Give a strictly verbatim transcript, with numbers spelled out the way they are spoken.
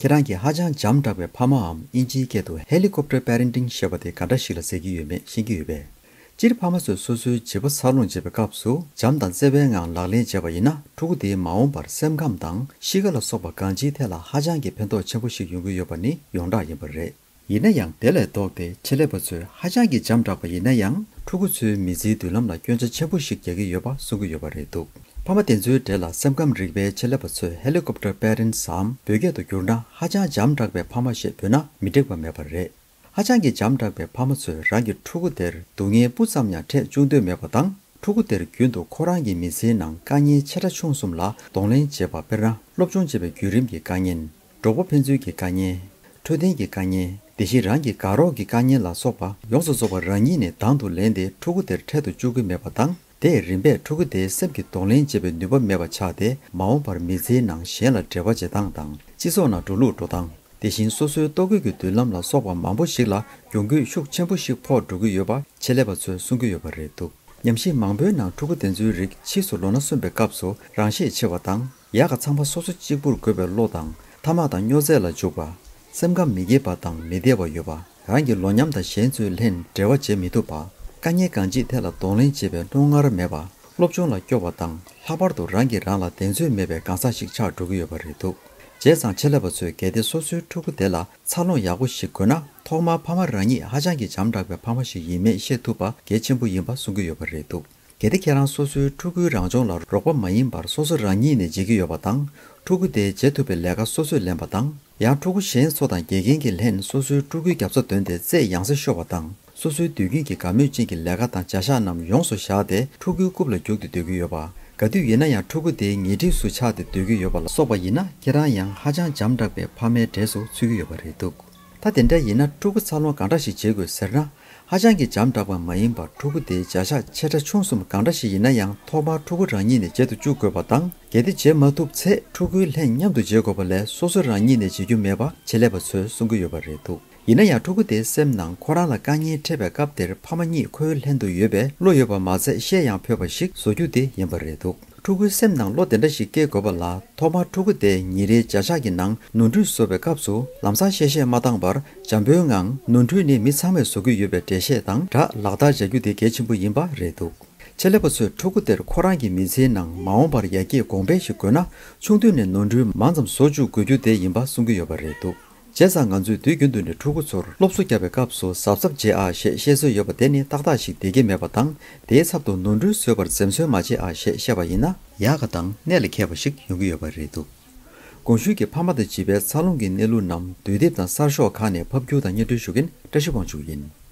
ཁྱེད་རང་གིས་ཧ་ཅང་འཇམ་དྲགས་པའི་ཕ་མའམ་ཨིན་ཇིའི་སྐད་དུ་Helicopter Parenting་ཞེས་པ་དེ་ག་འདྲ་ཞིག་ལ་ཟེར་གྱི་ཡོད་མེད་ཤེས་ཀྱི་ཡོད་པས། སྤྱིར་ཕ་མ་ཚོས་སོ་སོའི་བྱིས་པ་འཚར་ལོངས་བྱེད་པའི་སྐབས་སུ་བྱམས་དང་བརྩེ་བའི་ངང་ལག་ལེན་བྱས་པ་ཡིན་ན། ཕྲུ་གུ་དེའི་མ་འོངས་པར་སེམས་ཁམས་དང་གཤིས་ཀ་ལ་སོགས་པ་གང་ཅིའི་ཐད་ལ་ཧ་ཅང་གི་ཕན་ཐོགས་ཆེན་པོ་ཞིག་ཡོང་གི་ཡོད་པ་ནི་ཡོངས་གྲགས་ཡིན་པ་རེད། ཡིན་ན་ཡང་དེ་ལས་ལྡོག་སྟེ་ཆེད་ལས་པ་ཚོས་ཧ་ཅང་གི་འཇམ་དྲགས་པ་ཡིན་ན་ཡང་ཕྲུ་གུ་ཚོའི་མི་ཚེའི་མདུན་ལམ་ལ་སྐྱོན་ཆ་ཆེན་པོ་ཞིག་རྒྱག་གི་ཡོད་པ་གསུང་གི་ཡོད་པ་རེད་འདུག་ཕ་མ་དེ་ཚོའི་གྲས་ལ་སེམས་ཁམས་རིག་པའི་ཆེད་ལས་པ་ཚོས་Helicopter Parentsའམ་བོད་སྐད་དུ་བསྒྱུར་ན་ཧ་ཅང་འཇམ་དྲགས་པའི་ཕ་མ་ཞེས་འབོད་ན་མི་འགྲིག་པ་མེད་པ་རེད། ཧ་ཅང་གི་འཇམ་དྲགས་པའི་ཕ་མ་ཚོས་རང་གི་ཕྲུ་གུ་དེར་སྡུག་བསྔལ་སྤུ་ཙམ་ཡང་འཕྲད་བཅུག་འདོད་མེད་པ་དང་། ཕྲུ་གུ་དེར་རྒྱུན་དུ་ཁོ་རང་གི་མི་ཚེའི་ནང་དཀའ་ངལ་ཆེ་ཕྲ་ཆུང་གསུམ་ལ་གདོང་ལེན་བྱེད་པ། དཔེར་ན། སློབ་སྦྱོང་བྱེད་པའི་བརྒྱུད་རིམ་གྱི་དཀའ་ངལ། གྲོགས་པོ་ཕན་ཚུན་གྱི་དཀའ་ངལ། འཕྲོད་བསྟེན་གྱི་དཀའ་ངལ། དེ་བཞིན་རང་གི་དགའ་རོགས་ཀྱི་དཀའ་ངལ་ལ་སོགས་པ་ཡོངས་སུ་རྫོགས་པ་རང་ཉིད་ནས་དང་དུ་ལེན་ཏེ་ཕྲུ་གུ་དེར་འཕྲད་དུ་བཅུག་གི་མེད་པ་དང་། དེས་རིམ་པས་ཕྲུ་གུ་དེའི་སེམས་ཀྱི་གདོང་ལེན་བྱེད་པའི་ནུས་པ་མེད་པ་ཆགས་ཏེ། མ་འོངས་པར་མི་ཚེའི་ནང་གཞན་ལ་འབྲེལ་བ་བྱེད་སྟངས་དང་། སྤྱི་ཚོགས་ནང་འགྲོ་ལུགས་འགྲོ་སྟངས། དེ་བཞིན་སོ་སོའི་ལྟོ་གོས་ཀྱི་མདུན་ལམ་ལ་སོགས་པ་མང་པོ་ཞིག་ལ་གྱོང་གུད་ཤུགས་ཆེན་པོ་ཞིག་ཕོག་འགྲོ་གི་ཡོད་པ་ཆེད་ལས་པ་ཚོས་གསུང་གི་ཡོད་པ་རེད་འདུག་ཉམས་ཞིབ་མང་པོའི་ནང་ཕྲུ་གུ་དེ་ཚོའི་རིགས་ཕྱིས་སུ་ལོ་ན་སོན་པའི་སྐབས་སུ་རང་ཤེད་ཆེ་བ་དང་། ཡག་ག་ཚང་མ་སོ་སོ་གཅིག་པུར་དགོས་པའི་བློ་དང་། ཐ་མག་དང་སྨྱོ་རྫས་ལ་འཇུག་པ། སེམས་ཁམས་མི་སྐྱིད་པ་དང་མི་བདེ་བ་ཡོད་པ། རང་གི་ལོ་མཉམ་དང་གཞན་ཚོའི་ལྷན་འབྲེལ་བ་བྱེད་མི་ཐུབ་པ། དཀའ་ངལ་གང་ཅིའི་ཐད་ལ་གདོང་ལེན་བྱེད་པའི་རྣོ་ངར་མེད་པ། སློབ་སྦྱོང་ལ་སྐྱོ་བ་དང་། ལྷག་པར་དུ་རང་གིས་རང་ལ་གདེང་ཚོད་མེད་པའི་གང་ཟག་ཞིག་ཆགས་འགྲོ་གི་ཡོད་པ་རེད་འདུག་བྱས་ཙང་ཆེད་ལས་པ་ཚོས་གལ་ཏེ་སོ་སོའི་ཕྲུ་གུ་དེ་ལ་འཚར་ལོངས་ཡག་པོ་ཞིག་དགོས་ན། ཐོག་མར་ཕ་མ་རང་ཉིད་ཧ་ཅང་གི་འཇམ་དྲགས་པའི་ཕ་མ་ཞིག་ཡིན་མེད་ཤེས་ཐུབ་པ་གལ་ཆེན་པོ་ཡིན་པ་གསུང་གི་ཡོད་པ་རེད་འདུག་གལ་ཏེ་ཁྱེད་རང་སོ་སོའི་ཕྲུ་གུའི་རང་སྦྱོང་ལ་རོགས་པ་མ་ཡིན་པར་སོ་སོ་རང་ཉིད་ནས་བྱེད་ཀྱི་ཡོད་པ་དང་། ཕྲུ་གུ་དེས་བྱེད་ཐུབ་པའི་ལས་ཀ་སོ་སོས་ལེན་པ་དང་། ཡང་ཕྲུ་གུ་གཞན་ཚོ་དང་དགེ་རྒན་གྱིས་ལྷན་སོ་སོའི་ཕྲུ་གུའི་རྒྱབ་རྩ་འདོན་ཏེ་རྩེད་ཡང་སེ་ཤོར་བ་དང་། སོ་སོའི་དུས་རྒྱུན་གྱི་དགའ་མོས་ཅན་གྱི་ལས་ཀ་དང་བྱ་གཞག་རྣམས་ཡོངས་སུ་བཞག་སྟེ་ཕྲུ་གུའི་རྐུབ་ལ་རྒྱུག་སྟེ་སྡོད་ཀྱི་ཡོད་པ། ག་དུས་ཡིན་ན་ཡང་ཕྲུ་གུ་དེའི་ཉེ་འཁྲིས་སུ་ཆགས་ཏེ་སྡོད་ཀྱི་ཡོད་པ་ལ་སོགས་པ་ཡིན་ན། ཁྱེད་རང་ཡང་ཧ་ཅང་འཇམ་དྲགས་པའི་ཕ་མའི་གྲས་སུ་ཚུད་ཀྱི་ཡོད་པ་རེད་འདུག་ད་དེ་འདྲ་ཡིན་ན་ཕྲུ་གུ་འཚར་ལོངས་གང་འདྲ་ཞིག་བྱེད་དགོས་ཟེར་ན། ཧ་ཅང་གི་འཇམ་དྲགས་པ་མ་ཡིན་པར་ཕྲུ་གུ་དེའི་བྱ་གཞག་ཆེ་ཕྲ་ཆུང་གསུམ་གང་འདྲ་ཞིག་ཡིན་ན་ཡང་ཐོག་མར་ཕྲུ་གུ་རང་ཉིད་ནས་བྱེད་དུ་བཅུག་དགོས་པ་དང་། གལ་ཏེ་བྱེད་མ་ཐུབ་ཚེ་ཕྲུ་གུའི་ལྷན་མཉམ་དུ་བྱེད་དགོས་པ་ལས་སོ་སོ་རང་ཉིད་ནས་བྱེད་རྒྱུ་མེད་པ་ཆེད་ལས་པ་ཚོས་གསུང་གི་ཡོད་པ་རེད་འདུག་ཡིན་ན་ཡང་ཕྲུ་གུ་དེའི་སེམས་ནང་ཁོ་རང་ལ་དཀའ་ངལ་འཕྲད་པའི་སྐབས་དེར་ཕ་མ་གཉིས་ཁོའི་ལྷན་དུ་ཡོད་པས་བློ་ཡོད་པ་མ་ཚད་བཤད་ཡང་ཕོད་པ་ཞིག་བཟོ་རྒྱུ་དེ་ཡིན་པ་རེད་འདུག་ཕྲུ་གུའི་སེམས་ནང་བློ་དེ་འདྲ་ཞིག་སྐྱེ་དགོས་པ་ལ། ཐོག་མར་ཕྲུ་གུ་དེས་ཉིན་རེའི་བྱ་གཞག་གི་ནང་ནོར་འཁྲུལ་བཟོ་བའི་སྐབས་སུ་ལམ་སང་གཤེ་གཤེ་མ་བཏང་བར་འཇམ་པོའི་ངང་། ནོར་འཁྲུལ་ནི་མི་ཚང་མས་བཟོ་གི་ཡོད་པའི་འགྲེལ་བཤད་དང་སྦྲགས་ལག་བསྟར་བྱ་རྒྱུ་དེ་གལ་ཆེན་པོ་ཡིན་པ་རེད་འདུག་ཆེད་ལས་པ་ཚོས་ཕྲུ་གུ་དེར་ཁོ་རང་གི་མི་ཚེའི་ནང་མ་འོངས་པར་ཡར་རྒྱས་གོང་འཕེལ་ཞིག་དགོས་ན། ཆུང་དུས་ནས་ནོར་འཁྲུལ་མང་ཙམ་བཟོ་བཅུག་དགོས་རྒྱུ་དེ་ཡིན་པ་གསུང་གི་ཡོད་པ་རེད་འདུག་བྱས་ཙང་ང་ཚོས་དུས་རྒྱུན་དུ་ནས་ཕྲུ་གུ་ཚོར་སློབ་གསོ་བརྒྱབ་པའི་སྐབས་སུ་གཟབ་གཟབ་བྱེད་ཨ་ཞེས་བཤད་སྲོལ་ཡོད་པ་དེ་ནི་ཏག་ཏག་ཞིག་བསྡད་ཀྱི་མེད་པ་དང་། དེའི་ཚབ་ཏུ་ནོར་འཁྲུལ་བཟོས་པར་འཛེམ་ཟོན་མ་བྱེད་ཨ་ཞེས་བཤད་པ་ཡིན་ན། ཡག་ག་དང་གནད་ལ་འཁེལ་བ་ཞིག་ཡོང་གི་ཡོད་པ་རེད་འདུག་གོང་ཞུས་ཀྱི་ཕ་མ་དང་བྱིས་པའི་འཚར་ལོངས་ཀྱི་གནས་ལུགས་རྣམས་དུས་དེབ་དང་གསར་ཤོག་ཁག་ནས་ཕབ་སྒྱུར་དང་སྙན་སྒྲོན་ཞུ་མཁན་བཀྲ་ཤིས་དབང་ཕྱུག་ཡིན།